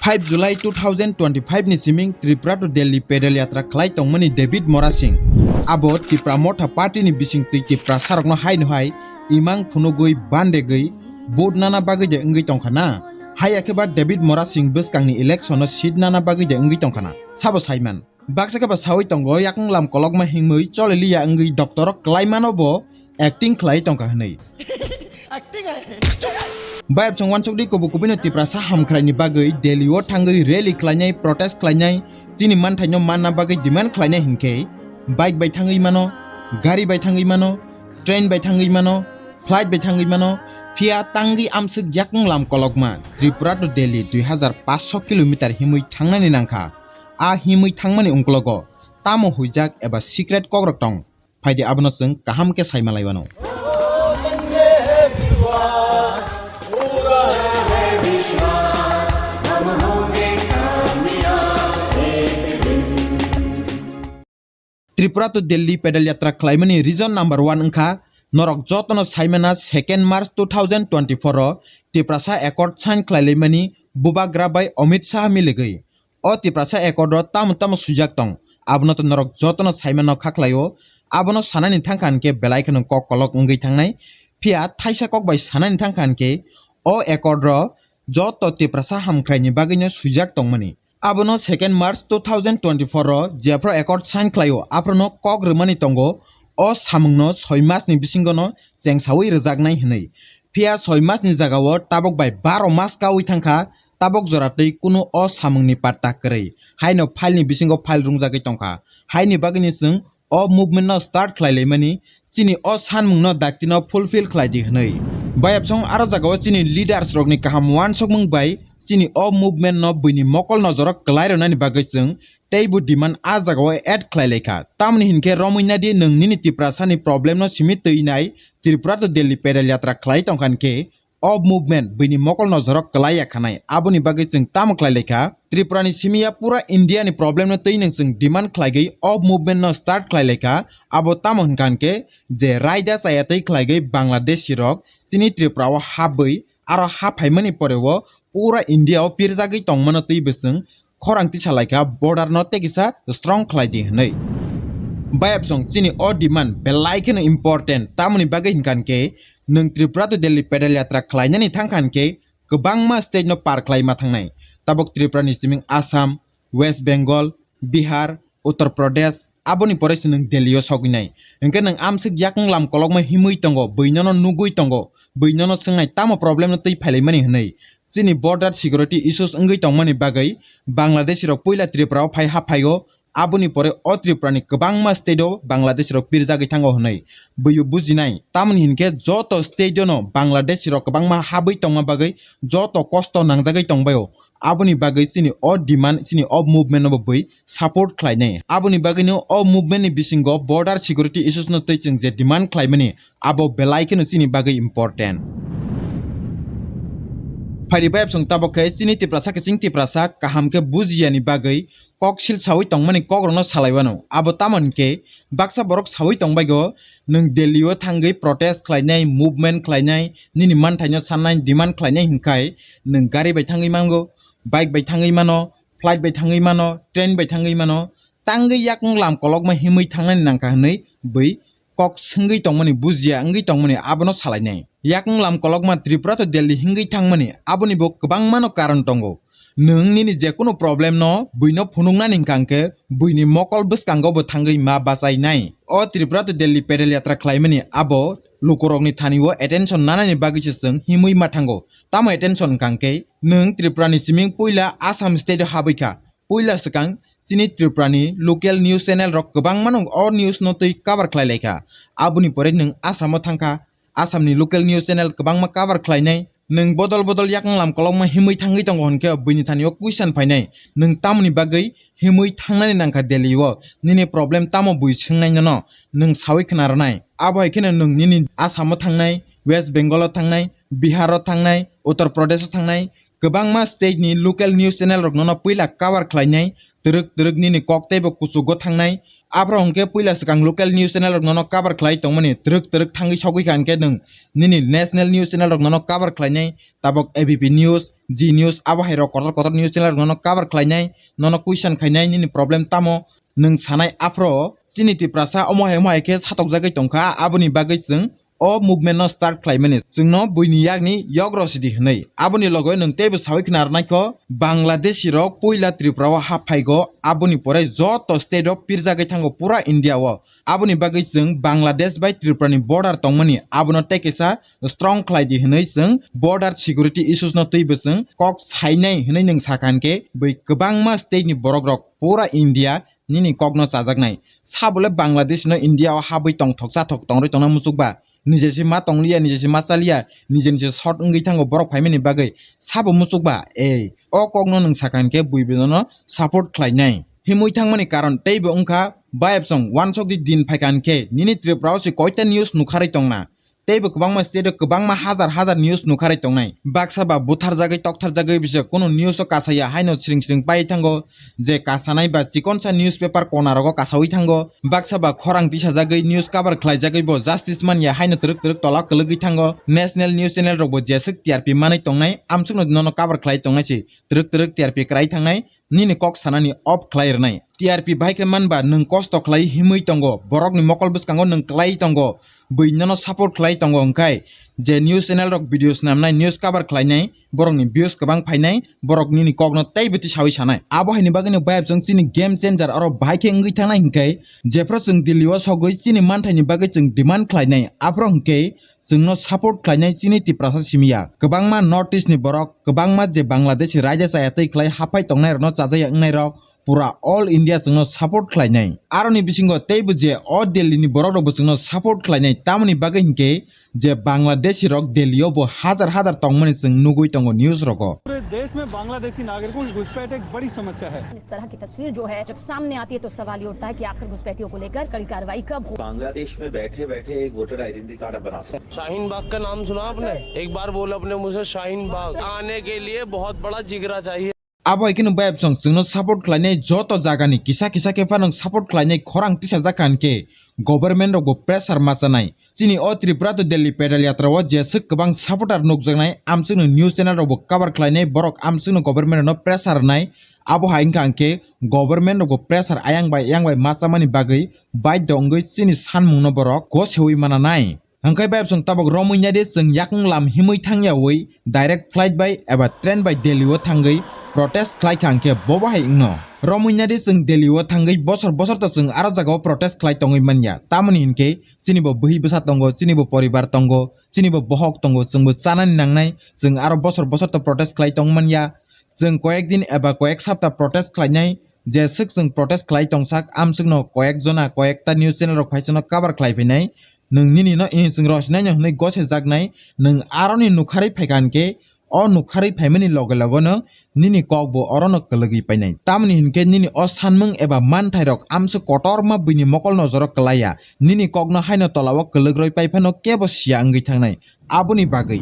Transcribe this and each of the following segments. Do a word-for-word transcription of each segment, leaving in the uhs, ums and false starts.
Five July two thousand twenty-five ni siming Tripura to Delhi pedal yatra khlai tongmani David Mora Singh. Abo Tipra Motha Party ni bising twi Tiprasa rokno haino hai imang phunugwi bandegwi vote nana bagwi de wngwi tongkha na? Haiya khe ba David Mora Singh bwskangni election no seat nana bagwi de wngwi tongkha na? Sabo saiman. Baksa khe ba sawi tongo, yakung lam kolokma himwi choliliya wngwi doctor o kwlaimano bo acting khlai tongkha hwnwi. Acting hai. Bayapsong wansukdi kubu kubino Tiprasa hamkhraini bagwi Delhi o thangwi rally khlainai, protest khlainai, chini manthaino manna bagwi demand khlainai hinkhe bike bai thangwi mano, gari bai thangwi mano, train bai thangwi mano, flight bai thangwi mano, phiya tangwi amswk yakung lam kolokma Tripura to Delhi dui hazar paanch sho kilometer himwi thangnani nangkha. A himwi thangmani ungkologo tamo huijak eba secret kokrok tong? Phaidi abono chwng kaham khe sai malai wano. Tripura to Delhi pedal yatra khlaimani reason number one wngkha, norok jotono saimana second March two thousand twenty-four o Tiprasa Accord sign khlailaimani Bubagra bai Amit Shah miligwi. O Tiprasa Accord o tamo tamo swijak tong, abono to norok jotono saimano kha khlaio. Abono sanani thangkha hinkhe belai kheno kok kolok wngwi thangnai. Phiya thaisa kok bai sanani thangkha hinkhe o Accord o joto Tiprasa hamkhraini bagwino swijak tongmani. Abono second March two thousand twenty-four o jephru Accord sign khlaio, aphruno kok rwmani tongo o samungno soi masni bisingono chengsawi rwjaknai hwnwi. Phiya soi masni jagao tabok bai baro mas kaui thangkha, tabok jora twi kunu o samungni patta kwrwi. Haino file ni bisingo file rungjagwi tongkha. Haini bagwini chwng o movement no start khlai laimani, chini o sanmung no dakti no fulfill khlai di hwnwi. Bayapsong aro jagao chini leaders rokni kaham uansukmung bai chini o movement no buini mokol nojoro kwlai rwnani bagwi chwng teibo demand a jagao add khlai laikha. Tamoni hinkhe romwi nadi nwng nini Tiprasani problem no simi twi nai Tripura to Delhi pedal yatra khlai tongkha hinkhe o movement buini mokol nojoro kwlai ya khanai. Aboni bagwi chwng tamo khlai laikha? Tripura ni simi ya pura India ni problem no twi nwng chwng demand khlaigwi o movement no start khlai laikha. Abo tamo hwnkha hinkhe je raida chaya twi khlaigwi Bangladeshi rok chini Tripura o habwi aro ha phaimani pore o pura India o pirjagwi tongmano twi bo chwng khorang tisa laikha border no tei kisa strong khlai di hwnwi. Bayapsong chini o demand belai kheno important, tamoni bagwi hinkha hinkhe nwng Tripura to Delhi pedal yatra khlainani thangkha hinkhe kwbangma state no par khlai ma thangnai. Tabok Tripura ni siming Assam, West Bengal, Bihar, Uttar Pradesh, aboni pore se nwng Delhi o sogwi nai. Hinkhe nwng amswk yakung lam kolokma himwi tongo, bwinono nugwi tongo, bwinono swngnai tamo problem no twi phailaimani hwnwi. Chini border security issues wngwi tongmani bagwi Bangladeshi rok puila Tripura o phai ha phaio, aboni pore o Tripura ni kwbangma state o Bangladeshi rok pirjagwi thango hwnwi bwio bujinai. Tamoni hinkhe joto state o no Bangladeshi rok kwbangma habwi tongma bagwi joto kosto nangjagwi tongbaio. Aboni bagwi chini o demand, chini o movement no bo bwi support khlainai. Aboni bagwino o movement ni bisingo border security issues no twi chwng je demand khlaimani, abo belai kheno chini bagwi important. Phaidi bayapsong tabok khe chini Tiprasa kiching Tiprasa kaham khe bujiyani bagwi kok sil sawi tongmani kokrokno salai wano. Abo tamo hinkhe baksa borok sawi tongbaigo, nwng Delhi o thangwi protest khlainai, movement khlainai, nini manthaino sannai, demand khlainai hinkhai nwng gari bai thangwi mango, bike bai thangwi mano, flight bai thangwi mano, train bai thangwi mano, tangwi yakung lam kolokma himwi thangnani nangkha hwnwi bwi kok swngwi tongmani, bujiya wngwi tongmani abono salainai. Yakung lam kolokma Tripura to Delhi hingwi thangmani aboni bo kwbangmano karon tongo. Nwng nini jekunu problem no buino phunuknani hwnkha hwnkhe buini mokol bwskango bo thangwi ma bachainai. O Tripura to Delhi pedal yatra khlaimani abo lukurokni thani o attention nanani bagwi se chwng himwi ma thango. Tamo attention hwnkha hwnkhe nwng Tripura ni siming puila Assam state o habwi kha. Puila swkang chini Tripura ni local news channel rok kwbangma no o news no twi cover khlai lai kha. Aboni pore nwng Assam o thang kha, Assam ni local news channel kwbangma cover khlainai. Nwng bodol bodol yakung lam kolokma himwi thangwi tongo hwnkhe buini thani o question phainai, nwng tamoni bagwi himwi thangnani nangkha Delhi o? Nini problem tamo bui swngnai nono? Nwng sawi khna rwnai. Abo hai kheno nwng nini Assam o thangnai, West Bengal o thangnai, Bihar o thangnai, Uttar Pradesh o thangnai, kwbangma state ni local news channel rok nono puila cover khlainai, twrwk twrwk nini kok teibo kuchugo thangnai. Aphro hwnkhe puila swkang local news channel rok nono cover khlai tongmani twrwk twrwk thangwi sogwi kha hwnkhe nwng nini national news channel rok nono cover khlainai, tabok A B P News, G News, abo hai rok kotor kotor news channel rok nono cover khlainai, nono question khainai nini problem tamo nwng sanai aphro chini Tiprasa omo hai omo hai khe satokjagwi tongkha, aboni bagwi chwng o movement no start khlaimani chwngno buini yakni yok rosidi hwnwi. Aboni loge nwng teibo sawi khna rwnaikho, Bangladeshi rok puila Tripura o haphaigo, aboni pore joto state o pirjagwi thango pura India o. Aboni bagwi chwng Bangladesh bai Tripura ni border tongmani abono tei kisa strong khlai di hwnwi chwng border security issues no twibo chwng kok sainai hwnwi nwng sakha hwnkhe bui kwbangma state ni borok rok pura India nini kokno chajaknai. Sabole Bangladesh no India o habwi tongthok chathok tongri tongna muchukba? Nije se ma tongliya, nije se ma chaliya, nije nije short wngwi thango borok phaimani bagwi. Sabo muchukba? Ei, o kokno nwng sakha hwnkhe bui bono support khlainai. Himwi thangmani karon teibo wngkha, bayapsong wansokdi din phaikha hwnkhe nini Tripura o se koita news nukharwi tongna. Teibo kwbangma state o kwbangma hajar hajar news nukharwi tongnai. Baksa ba butharjagwi toktharjagwi bisa kunu news o kasaya haino siring siring pai thango, je kasanai ba chikonsa newspaper kona rogo kasawi thango. Baksa ba khorang tisajagwi news cover khlaijagwi bo justice manya haino twrwk twrwk tola kwlwgwi thango. National news channel rok bo jeswk T R P manwi tongnai, amsukno nono cover khlai tongnai se twrwk twrwk T R P kwrai thangnai. Nini kok sanani off khlai rwnai. T R P bai khe manba nwng kosto khlai himwi tongo, borokni mokol bwskango nwng klai tongo, bui nono support khlai tongo, hwnkhe je news channel rok video snamnai, news cover khlainai, borokni views kwbang phainai, borok nini kokno teibo tisawi sanai. Abo haini bagwino bayapsong chini game changer oro bai khe wngwi thangnai, hwnkhe jephru chwng Delhi o sogwi chini manthaini bagwi chwng demand khlainai, aphuru hwnkhe chwngno support khlainai chini Tiprasa simi ya. Kwbangma North East ni borok, kwbangma je Bangladeshi raida chaya twi khlai haphai tongnai rokno chajaya wngnai rok pura all India chwngno support khlainai. Aroni bisingo teibo je o Delhi ni borok rokbo chwngno support khlainai, tamoni bagwi hinkhe je Bangladeshi rok Delhi o bo hajar hajar tongmani chwng nugwi tongo news rogo. पूरे देश में बांग्लादेशी नागरिकों की घुसपैठ एक बड़ी समस्या है। इस तरह की तस्वीर जो है, जब सामने आती है, तो सवाल ये उठता है कि आखिर घुसपैठियों को लेकर कड़ी कार्रवाई कब हो। बांग्लादेश में बैठे बैठे एक वोटर आइडेंटिटी कार्ड आप बना सकते हैं। शाहीन बाग का नाम सुना आपने? एक बार बोल अपने मुंह से, शाहीन बाग। आने के लिए बहुत बड़ा जिगरा चाहिए। Abo hai kheno bayapsong chwngno support khlainai, joto jagani kisa kisa khe phano support khlainai khorang tisajak kha hinkhe government rokbo pressure machanai. Chini o Tripura to Delhi pedal yatra o jeswk kwbang supporter nukjaknai, amsukno news channel rokbo cover khlainai, borok amsukno government rokno pressure rwnai. Abo hai wngkha hwnkhe government rokbo pressure ayang bai ayang bai machamani bagwi baidhyo wngwi chini sanmungno borok gosewi mananai. Hwnkhe bayapsong tabok romwi naidi chwng yakung lam himwi thangyawi direct flight bai eba train bai Delhi o thangwi protest khlai kha hwnkhe bobo hai wngno. Romwi naidi chwng Delhi o thangwi bosor bosor to chwng aro jagao protest khlai tongwi manya. Tamoni hinkhe chini bo bwhi bwsa tongo, chini bo poribar tongo, chini bo bohok tongo, chwng bo chanani nangnai, chwng aro bosor bosor to protest khlai tong manya. Chwng koyek din eba koyek sapta protest khlainai, jeswk chwng protest khlai tongsak, amsukno koyek jona, koyekta news channel rok phaisano cover khlai phainai. Nwng nini no ihing chwng rosinaino hwnwi gosejaknai, nwng aroni nukharwi phaikha hinkhe, o nukharwi phaimani loge loge no nini kok bo orono kwlwgwi painai. Tamoni hinkhe nini o sanmung eba manthairok amsuk kotorma buini mokol nojoro kwlaiya, nini kokno haino tolao kwlwgroi paiphano kebo siya wngwi thangnai. Aboni bagwi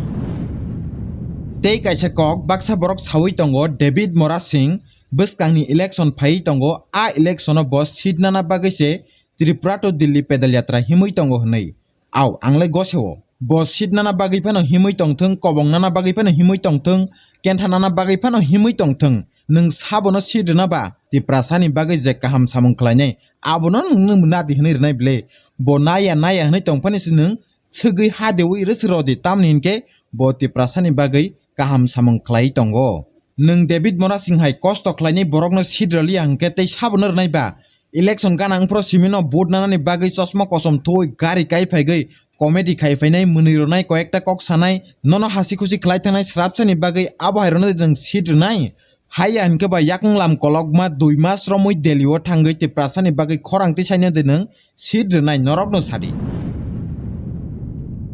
tei kaisa kok baksa borok sawi tongo, David Mora Singh bwskangni election phaiwi tongo, a election o bo seat nana bagwi se Tripura to Delhi pedal yatra himwi tongo hwnwi. Au, ang le goseo. Bo seat nana bagwi phano himwi tongthwng, kobong nana bagwi phano himwi tongthwng, kentha nana bagwi phano himwi tongthwng. Nwng sabono seat rwna ba, Tiprasani bagwi je kaham samung khlainai, abono nwng, nwng nadi hwnwi rwnai bwle. Bo naya, naya hwnwi tongphani se nwng swgwi ha dewi rwswk rw di, tamni hinkhe bo Tiprasani bagwi kaham samung khlai tongo. Nwng David Mora Singh hai kosto khlainai borokno seat rwliya hinkhe tei sabono rwnai ba? Election gana wngphro simino vote nanani bagwi chosma kosom thuwi gari kai phaigwi comedy khai phainai, mwnwi rwnai, koyekta kok sanai, nono hasi khusi khlai thangnai srapsani bagwi abo hai rwno nwng seat rwnai? Haiya hinkhe ba yakung lam kolokma dui mas romwi Delhi o thangwi Tiprasani bagwi khorang tisaino de nwng seat rwnai norokno sadi.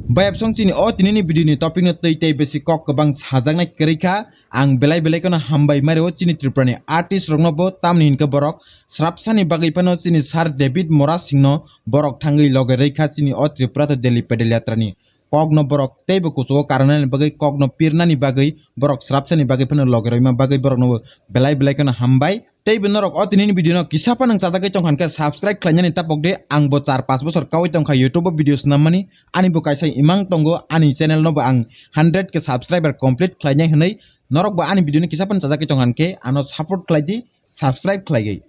Bayapsong chini o tinini video ni topic no twi tei besi kok kwbang sajaknai kwrwi kha. Ang belai belai kheno hambai mari o chini Tripura ni artist rokno bo, tamni hinkhe borok srapsani bagwi phano chini Sir David Mora Singh no borok thangwi loge rwi kha chini o Tripura to Delhi pedal yatra ni kokno borok teibo kuchugo karnani bagwi, kokno pirnani bagwi, borok srapsani bagwi phano logi roima bagwi borokno belai belai kheno hambai. Teibo norok o tinini video no kisa phano chajagwi tongkha khe subscribe khlainani tapok de, ang bo char panch bosor kaui tongkha YouTube o video snammani, ani bo kaisa imang tongo, ani channel no bo ang hundred K subscriber complete khlainai hwnwi, norok bo ani video no kisa phano chajagwi tongkha khe ano support khlai di, subscribe khlaigwi.